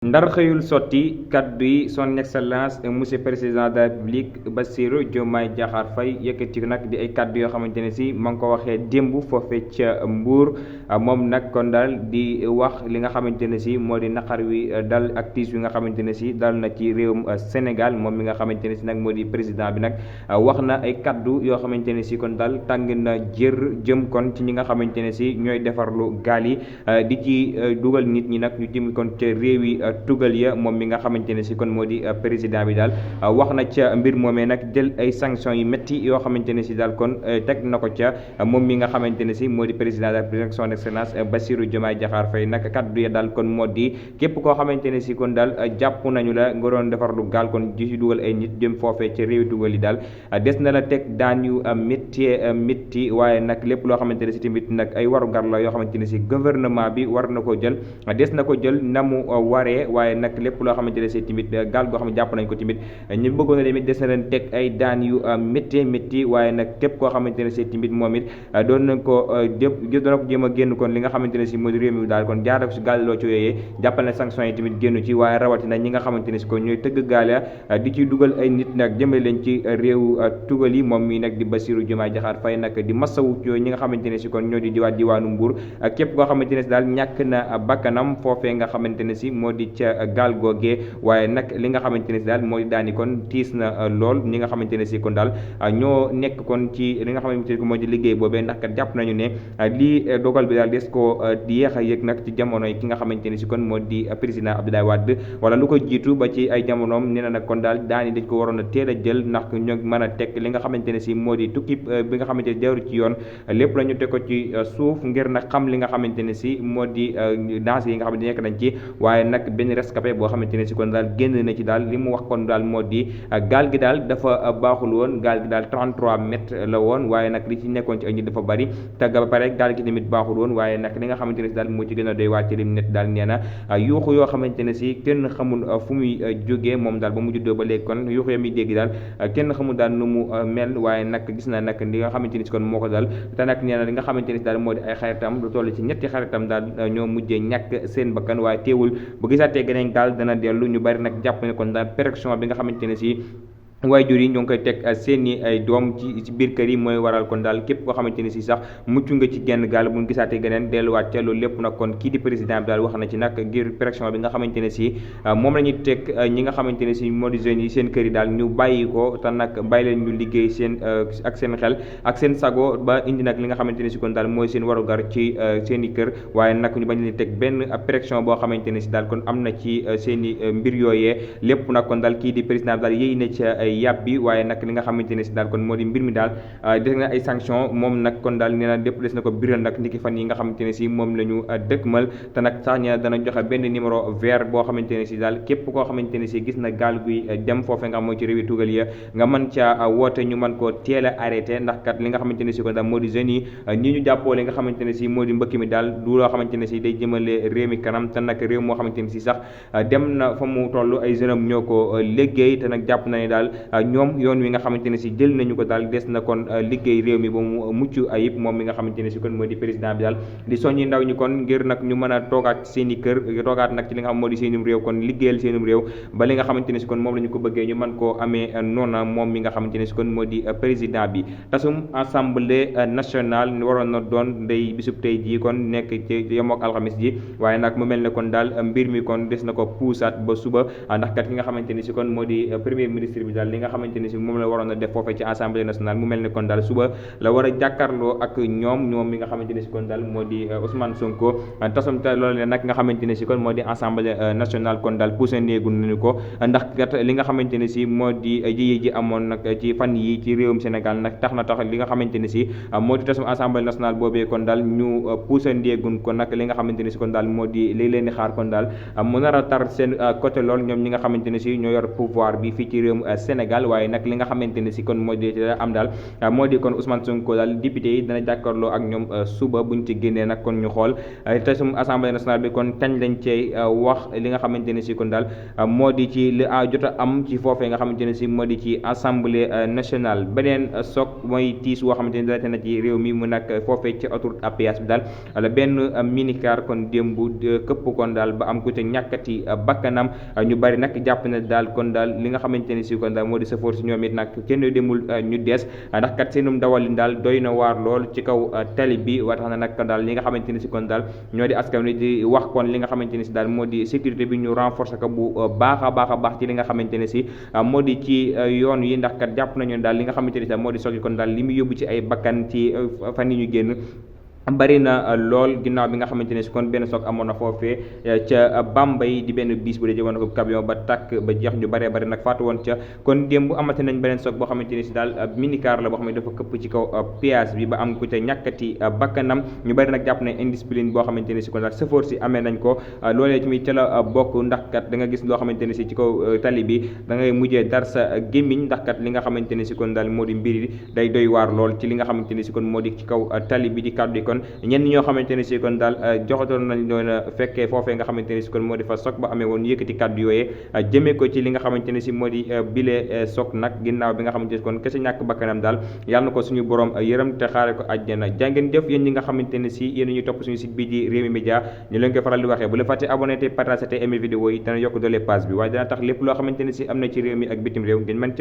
ndar xëyul sotti kaddu yi son excellence monsieur président de la république Bassirou Diomaye Diakhar Faye yëkkati nag di ay kaddu yoo xamante ne si ma ngi ko waxee démb foofe ca Mbour moom nag kon daal di wax li nga xamante ne si moo di naqar wi dal ak tiis wi nga xamante ne si dal na ci réewum Sénégal moom mi nga xamante ne si nag moo di président bi nag wax na ay kaddu yoo xamante ne si kon daal tàng na jër jëm kon ci ñi nga xamante ne si ñooy defarlu gaal yi di ci dugal nit ñi nag ñu jëm kon ca réew yi tugal ya moom mi nga xamante ne si kon moo di président bi daal wax na ca mbir moomee nag jël ay sanctions yu métti yoo xamante ne si daal kon teg na ko ca moom mi nga xamante ne si moo di président de la République son excellence Bassirou Diomaye Diakhar Faye nag kaddu ya daal kon moo di képp koo xamante ne si kon daal jàpp nañu la nga doon defar lu gaal kon di si dugal ay nit jëm foofee ca réew tugal yi daal des na la teg daan yu métti waaye nag lépp loo xamante ne si tamit nag ay warugar la yoo xamante ne si gouvernement bi war na ko jël des na ko jël na mu waree waaye nag lépp loo xamante ne si tamit gaal goo xam ne jàpp nañ ko tamit ñu bëggoon na tamit des na leen teg ay daan yu métti waaye nag képp koo xamante ne si tamit moom it doon nañ ko doon ko jéem a génn kon li nga xamante ne si moo di réew mi daal kon jaarale ko si gaal loo ci yooyee jàppal ne sanctions yi tamit génnu ci waaye rawatina ñi nga xamante ne si kon ñooy tëgg gaal di ci dugal ay nit nag jëmale leen ci réew tugal yi moom mi nag di Bassirou Diomaye Diakhar Faye nag di masawu ñi nga xamante ne si kon ñoo di diwaanu Mbour ak képp koo xamante ne si daal ñàkk na bakkanam foofee nga xamante ne si moo di ca gaal googee waaye nag li nga xamante ne si daal moo di daani kon tiis na lool ñi nga xamante ne si kon daal ñoo nekk kon ci li nga xamante ne moo di liggéey boobee ndax kat jàpp nañu ne lii dogal bi daal des ko yéex a yëg nag ci jamono yi ki nga xamante ne si kon moo di président Abdoulaye Wade wala lu ko jiitu ba ci ay jamonoom nee na nag kon daal daani dañ ko waroon a teel a jël ndax ñoo mën a teg li nga xamante ne si moo di tukki bi nga xamante ne jaru ci yoon lépp la ñu teg ko ci suuf ngir nag xam li nga xamante ne si moo di danger yi nga xamante ne nekk nañ ci waaye nag benn rescapé boo xamante ne si kon daal génn na ci daal li mu wax kon daal moo di gaal gi daal dafa baaxul woon gaal gi daal 33 mètres la woon waaye nag li ci nekkoon ci ay nit dafa bari te ba pare gaal gi tamit baaxul woon waaye nag li nga xamante ne si daal moo ci gën a doy waar ci lim net daal nee na yuuxu yoo xamante ne si kenn xamul fu muy jógee moom daal ba mu juddoo ba léegi kon yuuxu ya muy dégg daal kenn xamul daal nu mu mel waaye nag gis na nag li nga xamante ne si kon moo ko daal te nag nee na li nga xamante ne si daal moo di ay xaritam lu toll ci ñetti xaritam daal ñoo mujjee ñàkk seen bakkan waaye teewul bu gisaatee geneen gaal dana dellu ñu bari nag jàpp ne kon daal pression bi nga xamante ne si waajur yi ñoo ngi koy teg seeni ay doom ci biir kër yi mooy waral kon daal képp koo xamante ne si sax mucc nga ci genn gaal bu ñu gisaatee geneen delluwaat ca loolu lépp nag kon kii di président bi daal wax na ci nag ngir pression bi nga xamante ne si moom la ñuy teg ñi nga xamante ne si moo di jeunes yi seen kër yi daal ñu bàyyi ko te nag bàyyi leen ñu liggéey seen ak seen xel ak seen sago ba indi nag li nga xamante ne si kon daal mooy seen warugar ci seen i kër waaye nag ñu bañ leen teg benn pression boo xamante ne si daal kon am na ci seen i mbir yooyee lépp nag kon daal kii di président bi daal yéy na ca yàpp bi waaye nag li nga xamante ne si daal kon moo di mbir mi daal des na ay sanction moom nag kon daal nee na lépp des na ko biral nag ndiki fan yi nga xamante ne si moom la ñu dëkkmal te nag sax nee na dana joxe benn numéro vert boo xamante ne si daal képp koo xamante ne si gis na gaal guy dem foofe nga mooy ci réewi tugal ya nga mën caa woote ñu mën koo teel a arrêté ndax kat li nga xamante ne si kon daal moo di jeunes yi ñi ñu jàppoo li nga xamante ne si moo di mbëkk mi daal du loo xamante ne si day jëmale réew mi kanam te nag réew moo xamante ne si sax dem na fa mu toll ay jeunes am ñoo ko liggéey te nag jàpp na ne daal ñoom yoon wi nga xamante ne si jël nañu ko daal des na kon liggéey réew mi ba mu mucc ayib moom mi nga xamante ne si kon moo di président bi daal di soññi ndaw ñi kon ngir nag ñu mën a toogaat seen i kër toogaat nag ci li nga xam moo di seenum réew kon liggéeyal seenum réew ba li nga xamante ne si kon moom la ñu ko bëggee ñu mën koo amee noona moom mi nga xamante ne si kon moo di président bi tasum assemblée nationale waroon na doon day bisub tey jii kon nekk ci yemook alxamis ji waaye nag mu mel ne kon daal mbir mi kon des na ko puusaat ba suba ndax kat ki nga xamante ne si kon moo di premier ministre bi daal li nga xamante ne si moom la waroon a def foofee ci assemblée nationale mu mel ne kon daal suba la war a jàkkaarloo ak ñoom mi nga xamante ne si kon daal moo di Ousmane Sonko tasum te loolu nag nga xamante ne si kon moo di assemblée nationale kon daal poussé néegu nañu ko ndax kat li nga xamante ne si moo di ji amoon nag ci fan yi ci réewum Sénégal nag tax li nga xamante ne si moo di tasum assemblée nationale boobee kon daal ñu poussé néegun ko nag li nga xamante ne si kon daal moo di li leen di xaar kon daal mu nar a tar seen côté lool ñoom ñi nga xamante ne si ñoo yor pouvoir bi fii ci réewum Sénégal Sénégal waaye nag li nga xamante ne si kon moo di am daal moo di kon Ousmane Sonko daal député yi dana jàkkaarloo ak ñoom suba buñ ci génnee nag kon ñu xool te sum assemblée nationale bi kon kañ lañ cey wax li nga xamante ne si kon daal moo di ci li jot a am ci foofee nga xamante ne si moo di ci assemblée nationale. Beneen soog mooy tiis woo xamante ne dalate na ci réew mi mu nag foofee ci autoroute à péage bi daal wala benn minicar kon démb këpp kon daal ba am ku ca ñàkkati bakkanam ñu bari nag jàpp na daal kon daal li nga xamante ne si kon daal moo di safoor si ñoom it nag kenn demul ñu dees ndax kat seenum dawalin daal doy na waar lool ci kaw tali bi wa tax na nag daal li nga xamante ne si kon daal ñoo di askan wi di wax kon li nga xamante ne si daal moo di sécurité bi ñu renforcer ko bu baax a baax ci li nga xamante ne si moo di ci yoon yi ndax kat jàpp nañu daal li nga xamante ne si daal moo di soog kon daal li mu yóbbu ci ay bakkan ci fan yi ñu génn bari na lool ginnaaw bi nga xamante ne si kon benn soog amoon na foofee ca Bambey di benn bis bu dee jëwoon ko camion ba tàkk ba jeex ñu baree bari nag faatu woon ca kon démb amati nañ beneen soog boo xamante ne si daal minicar la boo xam ne dafa këpp ci kaw péage bi ba am ku ca ñàkkati bakkanam ñu bari nag jàpp ne indiscipline boo xamante ne si kon daal chauffeur si amee nañ ko loolee tamit ca la bokk ndax kat da nga gis loo xamante ne si ci kaw tali bi da ngay mujjee dar sa gémmiñ ndax kat li nga xamante ne si kon daal moo di mbir yi day doy waar lool ci li nga xamante ne si kon moo di ci kaw tali bi di kàddu yi kon ñenn ñoo xamante ne si kon daal joxatoon nañ doon fekkee foofee nga xamante ne si kon moo di fa soog ba amee woon yëkkati kàddu yooyee jëmee ko ci li nga xamante ne si moo di bile soog nag ginnaaw bi nga xamante ne si kon kese ñàkk bakkanam daal yàlla na ko suñu borom yërëm te xaare ko àjjana jàngeen jëf yéen ñi nga xamante ne si yéen ñu topp suñu site bii di Rewmi Média ñu leen koy faral di waxee bu la fàtte abonné te partage te aimé vidéo yi dana yokk doole page bi waaye dana tax lépp loo xamante ne si am na ci réew mi ak bitim réew ngeen mën